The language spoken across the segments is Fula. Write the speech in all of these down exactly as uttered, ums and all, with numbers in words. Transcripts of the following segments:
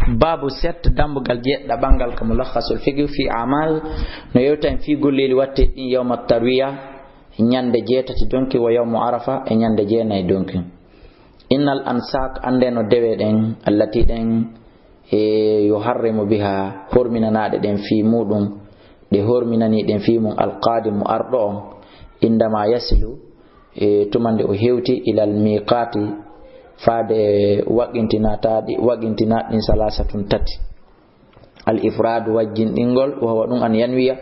Baabu set, dambugal jeɗɗaɓangal, ka Mulakhasul Fiqh fi amal, no yewta en fii golleeli waɗeteeɗi ɗin yawma tarwiya, ñande jeetati donki, wa yawmu arafa, e ñande jeenayi donki. Innal ansak, annde no dewe ɗen, allati ɗen, e yuharrimu biha, horminanaaɗe ɗen fii muɗum, ɗe horminanii ɗen fii mum, alqadimu, arɗo on, indama yasilu, e tuma nde o hewti, ilal miqati, faade waɗintinaaɗi, waɗintinaaɗi ɗin, salasatun, tati. Al ifradu, wajjinɗingol, wa huwa ɗum an yanwiya,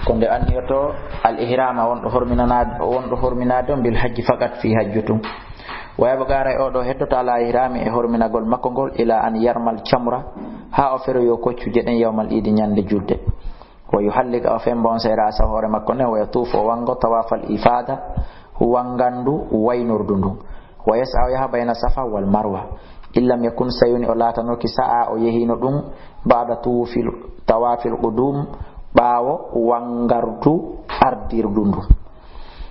ko nde anniyoto al ihrama, wonɗo horminanaade, wonɗo horminaade on, bil hajji, fakat fii hajju tun. Wa yabqa, haray oɗo heddoto, ala ihrami, e horminagol makko ngol, ila an yarmal jamra, haa o feroyo koccuje ɗen, yawmal idi, ñande julde. Wa yuhallika, o femba on sey ra'sa, hoore makko nden, wa yatufu, o wanngo tawafal ifada, wanngandu waynordu ndun. Wa yas'a, o yaha bayna safa wal marwa. In lam yakun, si woni o laatanoki, sa'a, o yehino ɗum, ba'da tuwufil, tawafil qudum, ɓaawo wanngardu ardirdu ndun.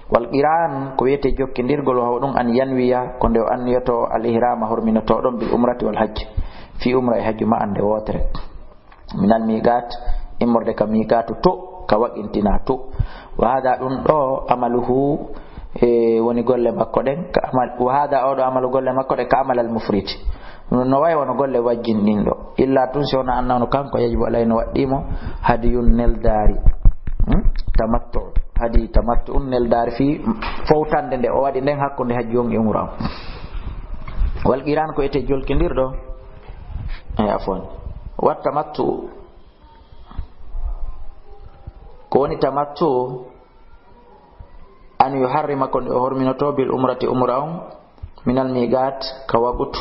Wal qiran, ko wi'etee jokkindirgol, wa huwa ɗum an yanwiya, ko nde o anniyoto al ihrama, horminoto ɗon, bil umrati wal hajj, fii umra e hajju ma annde wootere. Minal miqat, immorde ka miqatu to, ka waɗintinaa to. Wa hada, ɗum ɗo, amaluhu, e woni golle makko ɗen, ka amal, wa hada, oɗo amalu, golle makko ɗen, ka amalal mufridi. No wayi wano golle wajjinɗinɗo. Illa tun si wona annawno kanko yajibu alay no waɗɗii mo hadiyun neldaari. Hmm? Tamattu. Hadi tamattu un neldaari fii fowtande nde o waɗi nden hakkunde hajji on e umra on. Wal qiran ko wi'etee jokkindirɗo. E afwan. Wat tamattu. Ko woni tamattu? An yuharrima, ko nde o horminoto, bil umrati, umra on, minal miqat, ka waqutu,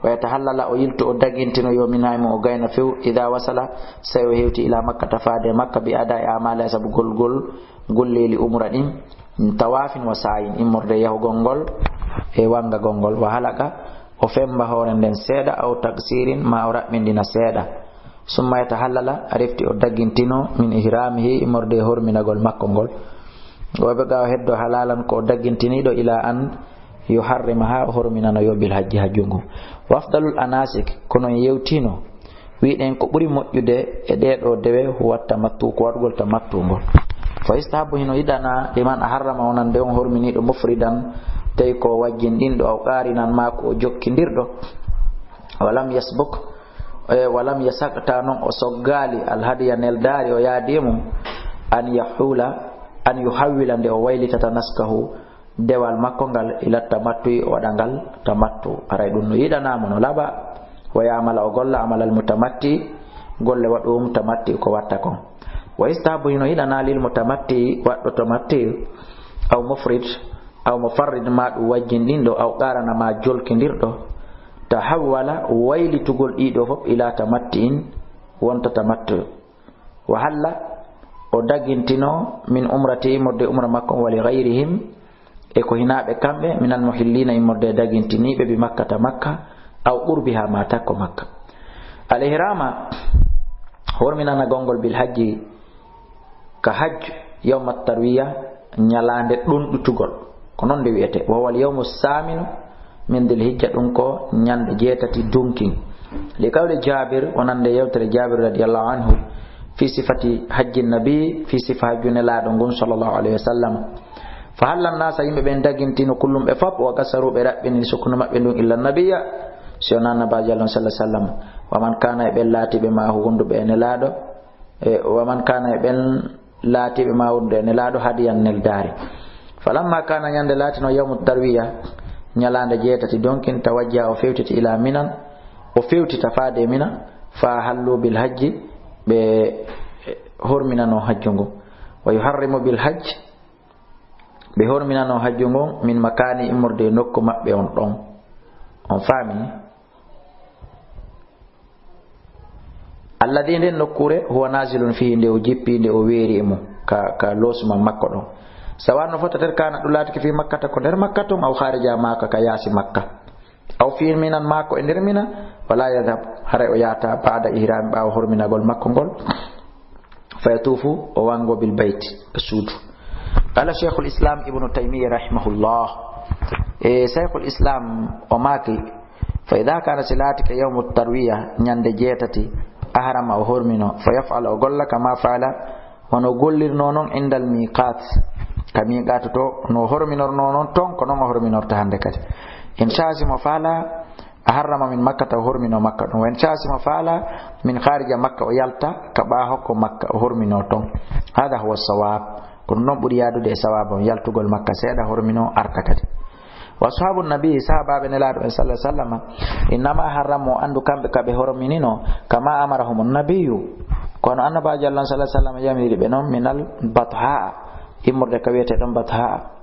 wa yatahallala, o yilto, o dagintino, yo minha, mo o gayna few, ida wasala, sey o hewti, ila makkata, faade makka, bi ada e amali, sabu gol gol golleeli umra ɗin, min tawafin wa sa'yin, immorde yahugol ngol e wangagol ngol, wa halaqa, o femba hoore nden seeɗa, aw taksirin, ma o raɓɓindina seeɗa. Summa yatahallala, a refti o dagintino, min ihramihi, immorde e horminagol makko ngol. Wa yabqa, o heddo halalan, ko o dagintiniiɗo, ila an yuharrima, haa o horminano yo bil hajji, hajju ngu. Wa afdalul anasik, kono en yewtino, wi'ɗen ko ɓuri moƴƴude e ɗee ɗoo dewe, huwa tamattu, ko waɗugol tamattu ngol. Fa yustahabu, hino yiɗanaa, liman ahrama, wonande on horminiiɗo, mufridan, tawi ko wajjinɗinɗo, aw qarinan, maa ko o jokkindirɗo, walam yasbuk, e, walam yasaq, tawa non o soggaali, al hadiya, neldaari, o yaadi e mum, an yahula, an yuhawwila, nde o waylitata, naskahu, dewal makko ngal, ila tamattu'i, o waɗa ngal tamattu. Haray ɗum no yiɗanaa mo, no laaɓa, wa ya'mala, o golla, amalal mutamatti, golle waɗuɗum tamatti ko watta kon. Wa yustahabu, hino yiɗanaa, lil mutamatti, waɗɗo tamatti, aw mufrid, aw mufarrid, ma ɗum wajjinɗinɗo, aw qarana, ma jolkindirɗo, tahawwala, waylitugol ɗiɗo fof, ila tamatti'in, wonta tamattu. Wa halla, o dagintino, min umrati, immorde umra makko, wa li ghayrihim, e ko hinaaɓe kamɓe, minal muhillina, immorde dagintiniiɓe, bi makkata, makka, aw qurbiha, ma takko makka. Al ihrama, horminana gongol, bil hajji, ka hajju, yawma tarwiya, ñalaande ɗonɗutugol. Ko non nde wi'etee. Wa huwal yawmu saaminu min Dhil Hijja, ɗum ko ñande jeetati dunkin. Li qawli Jabir, wonande yewtere Jabir radiyallahu anhu, fi sifati hajji nabi, fi sifa hajju Nelaaɗo ngun sallallahu alayhi wa sallam. Fa halla nnaasa, yimɓe ɓen dagintino kullum ɓe fop, wa qasaru, ɓe raɓɓini sukkundu maɓɓe ndun, illa nabiya, si wonaa Nabaajo Allah sallallahu alayhi wa sallam. Wa man kaana, e ɓen laatiiɓe, maahu, wonduɓe e Nelaaɗo, e, wa man kaana, e ɓen laatiiɓe, ma wonduɓe e Nelaaɗo, hadiyan, neldaari. Falamma kaana, ñande laatino, yawmu tarwiya, ñalaande jeetati donkin, tawajjaha, o fewtiti, ila Minan, o fewtita faade Mina, fa hallu bil hajji, ɓe horminano hajju ngun. Wa yuharrimu bil hajj, ɓe horminano hajju ngun, min makani, immorde e nokku maɓɓe on ɗon. On faami? Alladhi, nden nokkure, huwa nazilun fihi, nde o jippi, nde o weeri e mum, ka, ka loosuma makko ɗon. Sawan, no fota, nder kana ɗum laatike, fi makkata, ko nder makka ton, aw kharija, maa ka, ka yaasi makka. Aw fi minan, maa ko e nder Mina, wala yadhhab, haray o yaata, ba'da ihrami, ɓaawo horminagol makko ngol. Fa yatufu, o wango, bil bayti, e suudu. Qala Shaykhul Islam Ibnu Taymiyya rahimahullah. E Shaykhul Islam o maaki, Fa idha kana, si laatike yawmu tarwiya, ñande jeetati, ahrama, o hormino, fa yaf'al, o golla, kama fa'ala, wano gollirno non, indal miqat, ka miqatu to, no horminorno non ton, ko non o horminorta hande kadi. In sha'a, si mo faala, ahrama min Makkata, o hormino Makka ɗon. Wa in sha'a, si mo faala, min kharija Makka, o yalta ka ɓaa hokko Makka, o hormino ton. Hadha huwa sawab. Ko ɗum ɗon ɓuri yaadude e sawaaba on, yaltugol Makka seeɗa, hormino, arta kadi. Wa ashabu nabi, sahaabaaɓe Nelaaɗo en sallallahu alaihi wasallam, innama harramu, anndu kamɓe ka ɓe horminino, kama amarahum nabiyyu, kono Annabaajo Allah sallallahu alaihi wasallam yamiri ɓe non, minal bathaa, immorde ka wiyetee ɗon bathaa.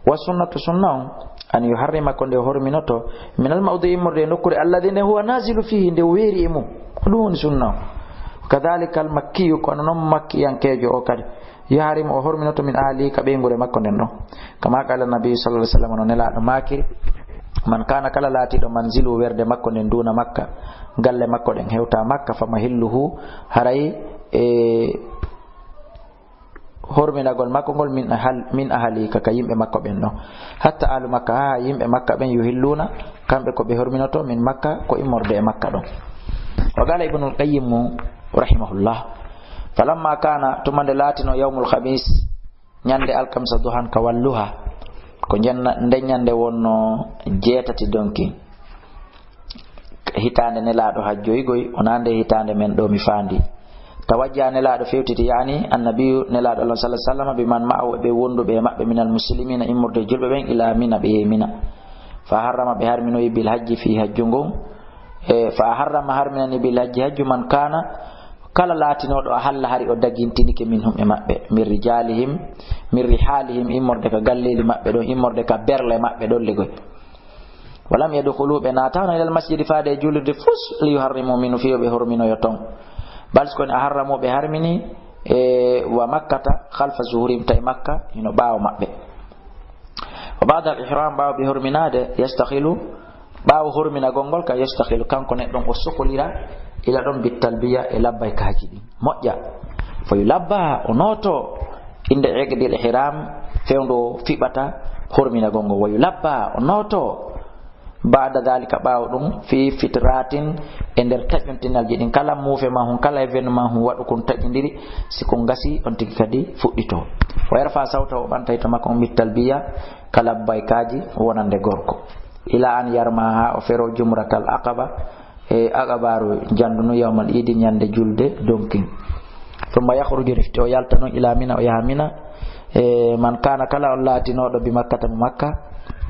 Wa sunnatu, sunna on, an yuharrima, ko nde o horminoto, minal mawdi, immorde e nokkuure, alladhi, nde, huwa nazilu fihi, nde o weeri e mum. Ko ɗum woni sunna on. Kadhalika al makkiyu, kono non makkiyankeejo o kadi, yuharrimu, o horminoto, min ahli, ka ɓeynguure makko nden ɗon. Kama qala nabi sallallahu alaihi wasallam, no Nelaaɗo maakiri, man kana, kala laatiiɗo, manzilu, werde makko nden, duna Makka, galle makko ɗen hewta Makka, fa mahilluhu, haray e horminagol makko ngol, min ahal-, min ahali, ka, ka yimɓe makko ɓen ɗon. Hatta ahlu Makka, haa yimɓe Makka ɓen, yuhilluna, kamɓe ko ɓe horminoto, min Makka, ko immorde e Makka ɗon. Wa qala Ibnul Qayyim rahimahullah, falamma kana, tuma nde laatino yawmul khamis, ñande alkamisa, duhan, ka walluha, ko njenna-, nden ñande wonno jeetati donkin. Hitaande Nelaaɗo hajjoygoy, wonaa nde hitaande men ɗo mi faandi. Tawajjaha, Nelaaɗo fewtiti, yaani annabiyu, Nelaaɗo Allah sallallahu alaihi wasallam, biman ma'ahu, e ɓe wonduɓe e maɓɓe, minal muslimina, immorde e julɓe ɓen, ila Mina, ɓe yehi Mina. Fa harrama, ɓe harminoyi, bil hajji, fii hajju ngun. E, fa harrama, harminani, bil hajji, hajju, man kana, kala laatinooɗo ahalla, hari o dagintinike, minhum, e maɓɓe, min rijalihim, min rihalihim, immorde ka galleeli maɓɓe ɗon, immorde ka berle maɓɓe ɗon ligoy. Walam yadkhulu, ɓe naataano, ilal masjidi, faade e juulirde fus, li yuharrimu minhu, fii yo ɓe horminoyo ton. Bal, si ko woni, aharramu, ɓe harmini, e, wa Makkata, khalfa zuhurihim, tawi Makka hino ɓaawo maɓɓe. Wa ba'da al ihram, ɓaawo ɓe horminaade, yastakhilu, ɓaawo horminagol ngol ka, yastakhilu, kanko neɗɗo on o sokolira ila ɗon, bit talbiya, e labbaykaaji ɗin. Moƴƴa. Fa yulabba, o nooto, inda iqdil ihram, fewndo o fiɓata horminagol ngol. Wa yulabba, o nooto, ba'da dhalika, ɓaawo ɗum, fi fitratin, e nder taƴontinalji ɗin. Kala muufe ma hun, kala événement hun, waɗu kun taƴindiri, si kun gasi, on tigi kadi fuɗɗito. Wa yarfa sawtahu, o ɓanta hito makko on, bit talbiya, ka labbaykaaji wonande gorko. Ila an yarma, haa o fero jumratal aqaba, e aqabaaru janndunu, yawmal iidi, ñande julde donkin. Thumma yakhruju, refti o yalta non, ila Mina, o yaha Mina. E, man kana, kala on laatinooɗo, bi Makkata, mo Makka,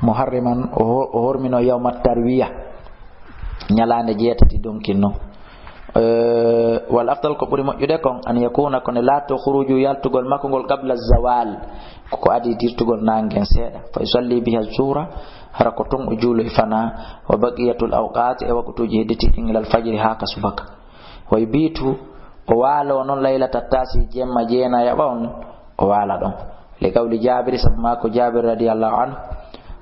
muharriman, o ho-, o hormino yawmat tarwiya, ñalaande jeetati donkin non. E, wal afdal, ko ɓuri moƴƴude kon, an yakuna, ko nde laato, khuruju, yaltugol makko ngol, qabla zawal, ko ko adii dirtugol naange ngen seeɗa. Fa yusalli biha zuhra, hara ko ton o juuloy fana, wa baqiyatul awqat, e waqtuuji hedditii ɗin, ilal fajri, haa ka subaka. Wa yubitu, o waalo non, laylata tasi, jemma jeenayaɓa on, o waala ɗon. Li qawli Jabir, sabu maa ko Jabir radiyallahu anhu,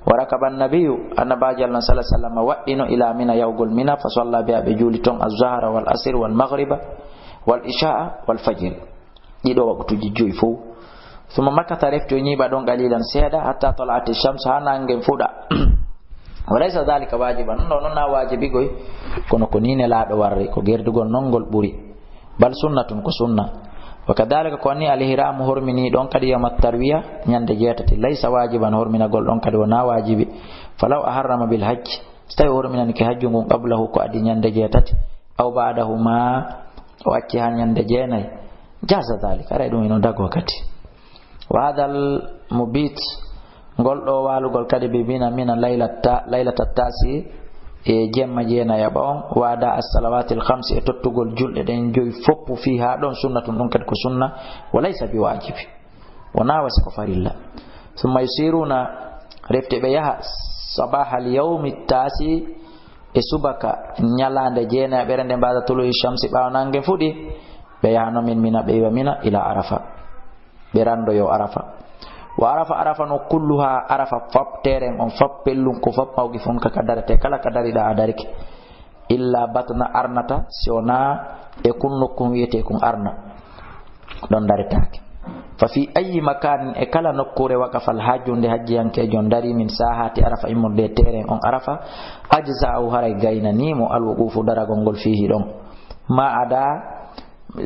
wa rakaba nabiyyu, Annabaajo Allah sallallahu alaihi wasallam waɗɗino, ila Mina, yahugol Mina, fa salla biha, ɓe juuli ton, az-zahra wal asr wal maghriba wal isha'a wal fajr, ɗiɗo waqtuuji joyi fow. Thumma makatha, refti o ñiiɓa ɗon, qalilan, seeɗa, hatta tala'ati shams, haa naange ngen fuɗa. Wa laysa dhalika wajiban, ɗum ɗo non na waajibi goy, kono ko nii Nelaaɗo warri, ko gerdugol non ngol ɓuri. Bal sunnatun, ko sunna. Wa kadhalika, ko nii al ihramu, hormini ɗon kadi, yawmat tarwiya, ñande jeetati, laysa wajiban, horminagol ɗon kadi wonaa waajibi. Falaw aharrama bil hajj, si tawi o horminanike hajju ngun, qablahu, ko adii ñande jeetati, aw ba'dahuma, o acci haa ñande jeenay, jaza dhalika, aray ɗum ino dagoo kadi. Wa hadha al mubit, ngol ɗo waalugol kadi, bi Mina, Mina, laylata, laylata tasi, e jemma jeenayaɓa on, wa ada as-salawatil khamsi, e tottugol julɗe ɗen joyi foppu, fiha, ɗon, sunnatun, ɗum kadi ko sunna, wa laysa bi wajibi, wonaa wa si ko farilla. Thumma yusiruna, refti ɓe yaha, sabahal yawmi tasi, e subaka ñalaande jeenayaɓere nden, ba'da tulu'i shamsi, ɓaawo naange fuɗi, ɓe yahano min Mina, ɓe iwa Mina, ila Arafa, ɓe randoyo Arafa. Wa Arafa, Arafa no kulluha, Arafa fop, terrain on fop, pellun ko fop, mawqifun, ka ka darete, kala ka dariɗa a darike. Illa batna Arnata, si wonaa e kun nokku wiyetee kun Arna, ɗon daretaake. Fa fi ayyi makanin, e kala nokkuure, waqafa al hajju, nde hajjiyankeejo on darii, min sahati Arafa, immorde e terrain on Arafa, ajza'ahu, haray gaynanii mo al wuqufu, daragol ngol, fihi, ɗon. Ma ada,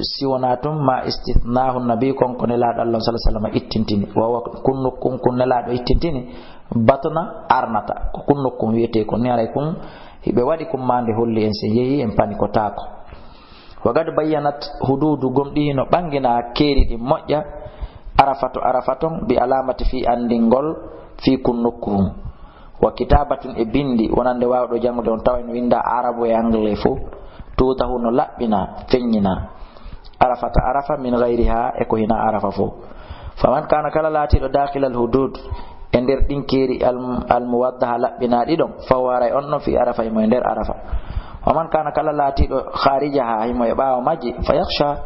si wonaa tun, ma istithnahu nabi, kon ko Nelaaɗo Allah on sallallahu alaihi wasallam ittintini. Wa huwa, kun nokkun kun Nelaaɗo ittintini, batna Arnata. Ko kun nokkun wi'etee kon ni, haray kun hiɓe waɗi kun maande holli en, si en yehi en pani ko taako. Wa qad bayyanat hududu, gomɗii hino ɓanngina keeri ɗin moƴƴa, Arafa to Arafa ton, bi alamati, fii anndingol, fii kun nokku hun. Wa kitabatun, e binndi, wonande waawɗo janngude on tawa ene winnda Arabu e Anglais fow, tudahu, no laɓɓina, feññina, Arafata Arafa, min gayriha, e ko hinaa Arafa fow. Faman kana, kala laatiiɗo, dakhilal hudud, e nder ɗin keeri al-, al muwaddaha, laɓɓinaaɗi ɗon, fa huwa, haray on ɗon, fi Arafa, himo e nder Arafa. Wa man kana, kala laatiiɗo, kharijaha, himo e ɓaawo majji, fa yakhsha,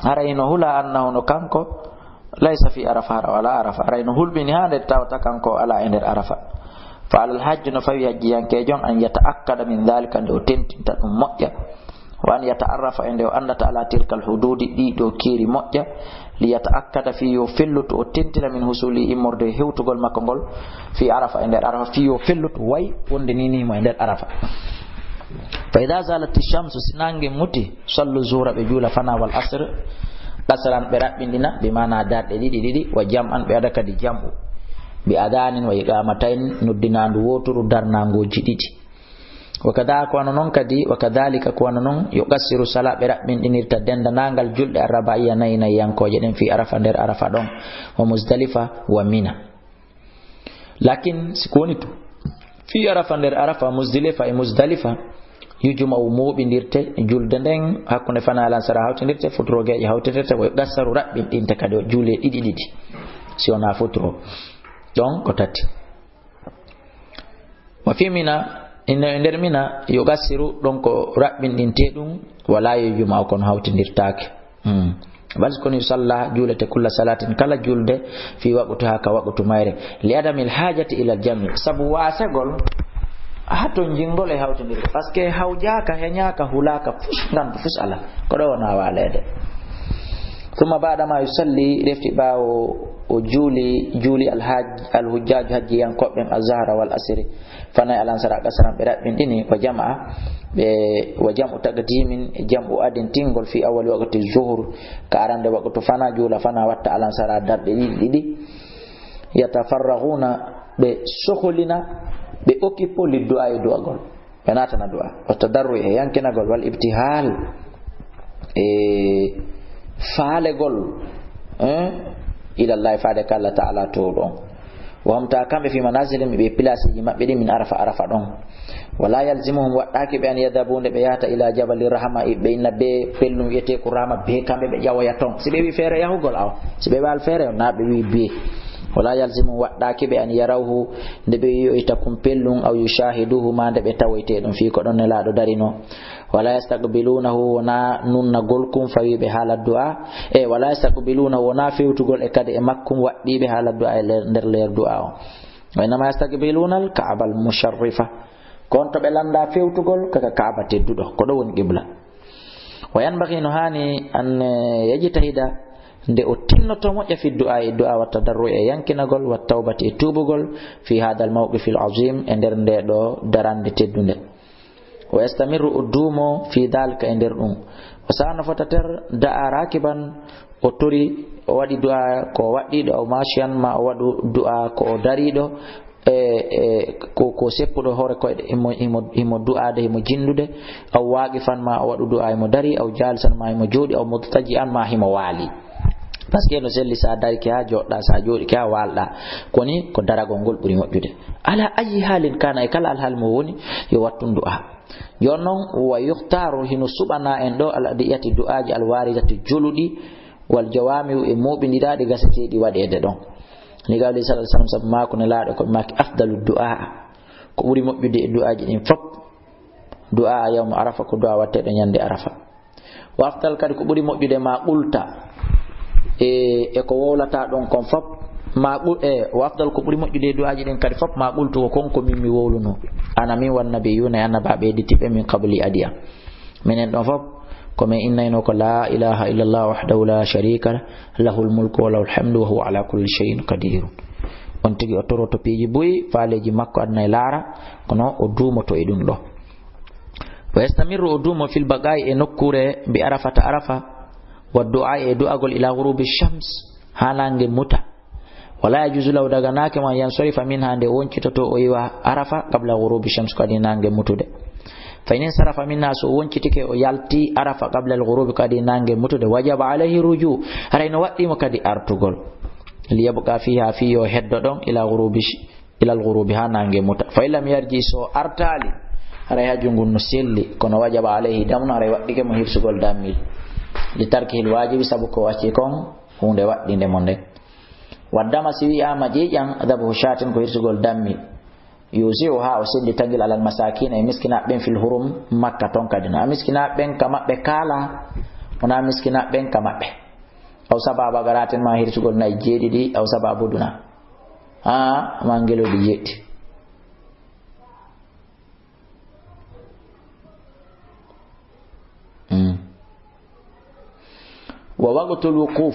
haray hino hula, annahu, no kanko, laysa fi Arafa, hara o alaa Arafa, haray no hulɓini haa nde tawata kanko o alaa e nder Arafa. Fa alal hajji, no fawi hajjiyankeejo on, an yata'akkada min dhalika, nde o tentinta ɗum moƴƴa. Wa an yata'arrafa, e nde o anndata, ala tilkal hududi, ɗii ɗoo keeri moƴƴa, li yata'akkada, fii yo fellutu, o tentina, min husuli, immorde e hewtugol makko ngol, fii Arafa, e nder Arafa, fii yo fellutu, way wonde nii nii himo e nder Arafa. Fa idha zalat shamsu, si naange muti, sallu zuhra, ɓe juula fana, wal asr, asran, ɓe raɓɓinɗina, bi maana darɗe ɗiɗi ɗiɗi, wa jam'an, ɓe waɗa kadi jam'u, bi adhanin wa iqamatayn, noddinaandu wooturu, darnaangooji ɗiɗi. Wa kadha, ko wano non kadi, wa kadhalika, ko wano non, yuqassiru sala, ɓe raɓɓinɗinirta dendanaangal julɗe arrabaiya nayi nayiyankooje ɗen, fi Arafa, nder Arafa ɗon, wa Muzdalifa, wa Mina. Lakin si ko woni tun, fi Arafa, nder Arafa, Muzdalifa e Muzdalifa, yujma'u, mooɓindirte, julde nden hakkunde fana alansara hawtindirte, futuro geeƴe hawtindirte, wa yuqassaru, raɓɓinɗinte kadi, o juule ɗiɗi ɗiɗi, si wonaa futuro. Ɗon ko tati. Wa fi Mina, inno e nder Mina, yuqassiru, ɗon ko raɓɓinɗinte ɗum, wala yujma'u, kono hawtindirtaake. Hmm. Bal, kono yusalla, juulete, kulla salatin, kala julde, fi waqtiha, ka waqtu mayre, li adamil hajati ilal jam'i, sabu waasegol hatonjingol e hawtindirgol, parce que hawjaaka, heñaaka, hulaaka, fus, ngantu fus ala, ko ɗo wona waaleede. Thumma ba'da ma yusalli, refti ɓaawo o juuli, juuli alhaj-, alhujjaju, hajjiyankooɓe ɓen, azhara wal asri, fana e alansara, qasran, ɓe raɓɓinɗini, wa jam'a, ɓe, wa jam'u taqdimin, jam'u adintingol, fi awwali waqti zuhur, ka arande waqtu fana, juula fana, watta alansara darɗe ɗiɗi ɗiɗi. Yatafarraghuna, ɓe soholina, ɓe occupo, li du'a, e du'agol. Ɓe naatana du'a, wa tadarru, e yankinagol, wal ibtihal, e faalegol, eh, ilallahi, faade ka Allah ta'ala toowɗo on. Wa hum, ta kamɓe, fi manazilihim, ɓe pilasiji maɓɓe ɗin, min Arafa, Arafa ɗon. Wala yalzimuhum, waɗɗaaki ɓe, an yadhabu, nde ɓe yahata, ila jabali rahma, ɓe inna bee pellum wi'eteeku Rahma, bee kamɓe ɓe ƴawoya ton. Si ɓe wi feere yahugol, awa, si ɓe waal feere, na ɓe wi bee. Wala yalzimuhum, waɗɗaaki ɓe, an yarawhu, nde ɓe yi'oyta kun pellum, aw yushahiduhu, ma nde ɓe tawoyte ɗum, fii ko ɗon Nelaaɗo darino. Wala yastaqbilunahu, wona nunnagol kun fawiɓe haala du'a. E wala yastaqbilunahu, wona fewtugol e kadi e makkun waɗɗiɓe haala du'a e le-, nder leer du'a on. Wa innama yastaqbiluna al-Ka'ba al-musharrifa. Kon to ɓe landa fewtugol kaka Ka'ba tedduɗo, ko ɗo woni qibla. Wa yanbaghi, no haani, an, eh, yajtahida, nde o tinnoto moƴƴa, fi du'a, e du'a, wa tadarru, e yankinagol, wa tawbati, e tuubugol, fi hadha al-mawqif al-azim, e nder nde ɗo darande teddunde. Wa yastamirru, o duumo, fi dhalika, e nder ɗum. Wa sa'an, no fota ter, da'a rakiban, o tori, o waɗi du'a ko o waɗɗiiɗo, aw mashiyan, ma o waɗu du'a ko o dariiɗo, e, e, ko, ko seppuɗo hoore koyɗe, himo, himo, himo du'aade, himo jinndude, aw waqifan, ma o waɗu du'a himo dari, aw jalisan, ma himo jooɗi, aw mudtaji'an, ma himo waali. Parce que no selli sa darike ha jooɗɗa, sa jooɗike ha waalɗa. Koni ko daragol ngol ɓuri moƴƴude. Ala ayi halin kana, e kala alhal mo woni, yo wattun du'a. Jooni non, wa yukhtaru, hino suɓana en ɗo, al adiyati, du'aaji, al waridati, joluɗi, wal jawami'u, e mooɓindiraaɗi gaseteeɗi waɗeede ɗon. Ni ga Alayhi salatu wasalam, sabu maako Nelaaɗo ko maaki, afdalu du'a, ko ɓuri moƴƴude e du'aaji ɗin fop, du'a yawmu Arafa, ko du'a watteeɗo ñande Arafa. Wa afdal kadi ko ɓuri moƴƴude ma qulta, e, e ko wowlata ɗon kon fop, ma qu-, e, wa afdal ko ɓuri moƴƴude e du'aaji ɗin kadi fop, ma qultu, ko kon ko min mi wowluno, ana min wan nabiyuna, e annabaaɓe hedditiɓe, min qabli, adi am. Minen ɗon fop, Ko men innayno ko la ilaha illallah wahdahu la sharika lah, lahul mulku wa lahul hamdu wa huwa ala kulli shay'in qadir. On tigi o toroto piiji buy, faaleeji makko aduna e laara, kono o duumoto e ɗum ɗo. Wa yastamirru, o duumo fil baqa'i, e nokkuure bi Arafata Arafa, wa du'a, e du'agol ila ghurubi shams, haa naange muta. Wala yajuzu lahu, daganaake mo, an yansorifa minha, nde woncitoto o iwa Arafa qabla ghurubi shams, ko adi naange mutude. Fa in insarafa minha, so woncitike o yalti Arafa qabla al ghurubi, ko adi naange mutude, wajaba alayhi ruju, haray no waɗɗi mo kadi artugol. Li yabqa fiha, fii yo heddo ɗon, ila ghurubi sh-, ila al ghurubi, haa naange muta. Fa in lam yarji, so artaali, haray hajju ngun no selli, kono wajaba alayhi damnu, haray waɗɗike mo hirsugol dammil. Li tarkihil wajibi, sabu ko o acci kon huunde waɗɗinde mo nden. Waddama, si wi'aama ƴiiƴan, dhabuhu shatin, ko hirsugol dammi. Yusi'u, haa o selli tagil, alal masakina, e miskinaaɓe ɓen, fil hurum, Makka ton kadi no. A miskinaaɓe ɓen ka maɓɓe kaala, wonaa miskinaaɓe ɓen ka maɓɓe. Aw sababa garaten ma hirsugol nayi jeeɗiɗi, aw sababu duna. Haa, ma ngelooɗi jeeɗiɗi. Mm. Wa waqtul wuquf,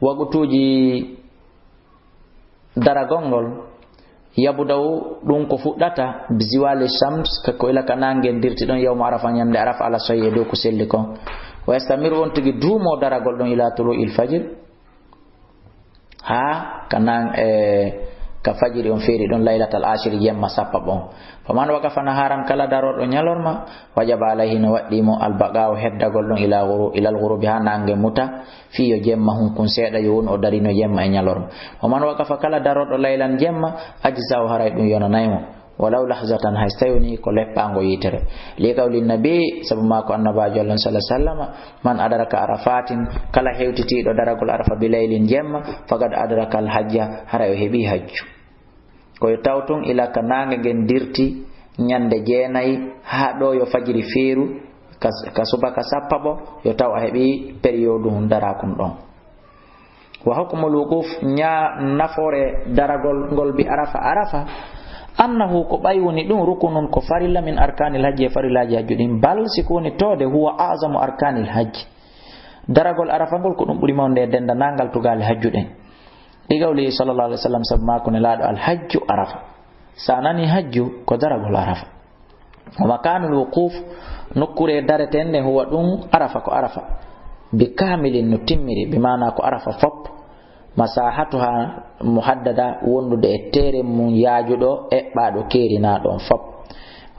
waqtuuji daragol ngol, yabda'u, ɗum ko fuɗɗata, bi ziwali shams, ka ko ila ka naange dirti ɗon, yawma Arafa, ñande Arafa, ala sahih, e dow ko selli kon. Wa yastamiru, on tigi duumo daragol ɗon, ila tulu'il fajr, haa ka nan-, e, ka fajiri on feeri ɗon, laylatal ashiri, jemma sappo on. Faman waqafa naharan, kala darooɗo ñalorma, wajaba alayhi, no waɗɗi mo, albaqa'u, heddagol ɗon, ila ghuru-, ilal ghurubi, haa naange muta, fii yo jemma hunkun seeɗa, yo won o darino jemma e ñalorma. Waman waqafa, kala darooɗo laylan, jemma, ajza'u, haray ɗum yonanay mo. Walaw lahzatan, hay so tawi woni ko leppaango yitere. Li qawli nabi, sabu maa ko annabaajo Allah sallallahu alaihi wasallam, "Man adraka arafatin, kala hewtitiiɗo daragol Arafa bi laylin jemma, faqad adraka al hajja, haray o heɓi hajju." Ko yo taw tun ila ka naange ngen dirti ñande jeenayi, haa ɗo yo fajiri feeru, ka, ka subaka sappo, yo taw a heɓi période hun darakun ɗon. Wa hukmul wuquf, ña-, nafoore daragol ngol bi Arafa, Arafa, annahu, ko ɓay woni ɗum, rukunun, ko farilla, min arkanil hajji, e farillaaji hajju ɗin, bal, si ko woni toode, huwa a'zamu arkanil hajji. Daragol Arafa ngol ko ɗum ɓuri mawnde e denndaangal tugaale hajju ɗen. Li qawlihi sallallahu alaihi wasallam, sabu maa ko Nelaaɗo, "Al hajju Arafa." Sa nani hajju, ko daragol Arafa. Wa makanul wuquf, nokkuure daretende, huwa ɗum Arafa, ko Arafa. Bi kamilin, no timmiri, bi maana ko Arafa fop. Masahatuha muhaddada, wondude e tere mum yaajuɗo, eɓɓaaɗo keeri na ɗon fop.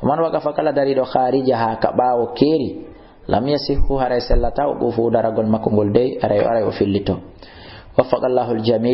Wa man waqafa, kala dariɗo, kharijaha, ka ɓaawo keeri, lam yasihhu, haray sellata, wuqufu, daragol makko ngol dey, haray, haray o fillito. Waffaqallahu al-jami'.